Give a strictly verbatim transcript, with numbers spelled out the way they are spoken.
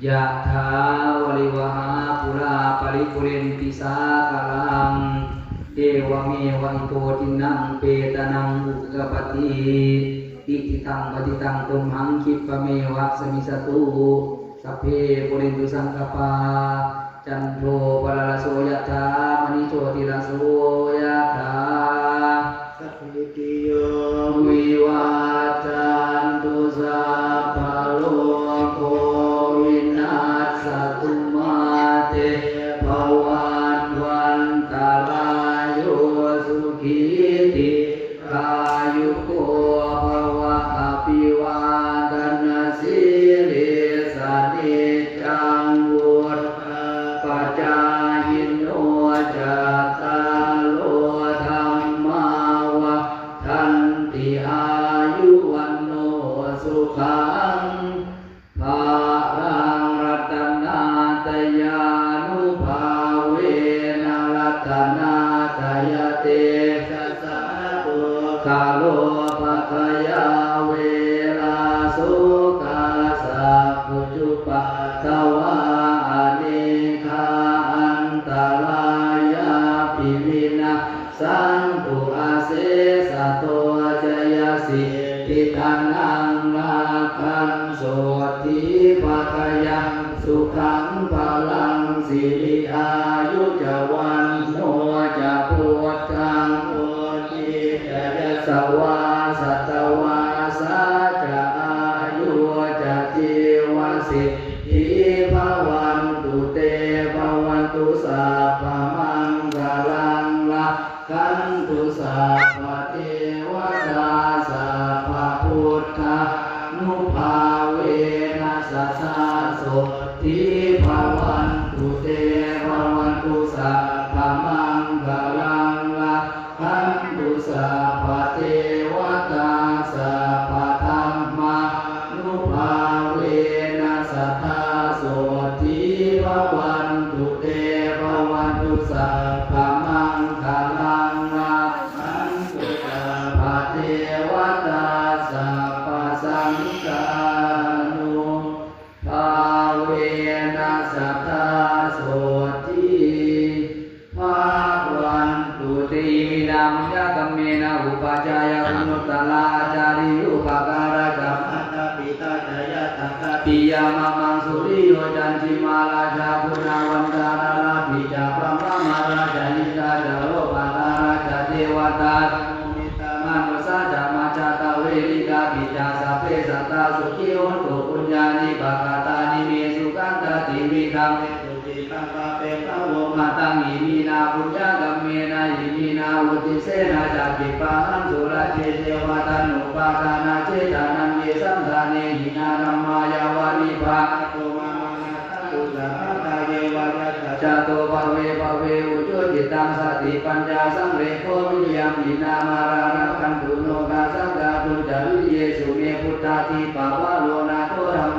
Yathā vārivahā pūrā paripūrenti sāgaraṃ, evameva ito dinnaṃ petānaṃ upakappati. Icchitaṃ patthitaṃ tumhaṃ khippameva samijjhatu, sabbe pūrentu saṅkappā, cando pannaraso yathā, maṇi jotiraso yathā. Sabbītiyo vivajjantu, sabbarogo vinassatu, mā te bhavatvantarāyo, sukhī dīghāyuko bhava. Abhivādanasīlissa niccaṃ vuḍḍhāpacāyino, cattāro dhammā vaḍḍhanti, āyu vaṇṇo sukhaṃ balaṃ. Ratanattayānubhāvena ratanattayatejasā, dukkharogabhayā verā sokā sattu cupaddavā, anekā antarāyāpi vinassantu asesato. Jayasiddhi dhanaṃ lābhaṃ, sotthi bhāgyaṃ sukhaṃ balaṃ, siri āyu ca vaṇṇo ca, puggaṃ vuḍḍhī ca yasavā, satavassā ca āyū ca, jīvasiddhī bhavantu te. Bhavatu sabbamaṅgalaṃ, rakkhantu sabbadevatā, sabbabuddhānubhāvena, sadā sotthī bhavantu te. Bhavatu sabbamaṅgalaṃ, rakkhantu sabbadevatā, sabbadhammānubhāvena, sadā sotthī bhavantu te. Bhavatu sabbamaṅgalaṃ, rakkhantu sabbadevatā, sabbasaṅghānubhāvena, sadā sotthī bhavantu te. Iminā puññakammena upajjhāyā guṇuttarā ācariyūpakārā ca, mātā pitā ca ñātakā piyā mamaṃ, suriyo candimā rājā guṇavantā narāpi ca, brahmamārā ca indā ca lokapālā ca devatā, manussā ca majjhattā verikāpi ca, sabbe sattā sukhī hontu puññāni pakatāni me. Sukhañca tividhaṃ dentu khippaṃ pāpetha vo mataṃ. Iminā puññakammena iminā uddisena ca, khippāhaṃ sulabhe ceva taṇhupādānachedanaṃ. Ye santāne hīnā dhammā yāva nibbānato mamaṃ, natthā tu sabbadā yeva yattha jāto bhave bhave ujucittaṃ satipaññā sallekho viriyamhinā, mārā labhantu nokāsaṃ kātuñca viriyesu me. Buddhādhipavaro nātho dhammo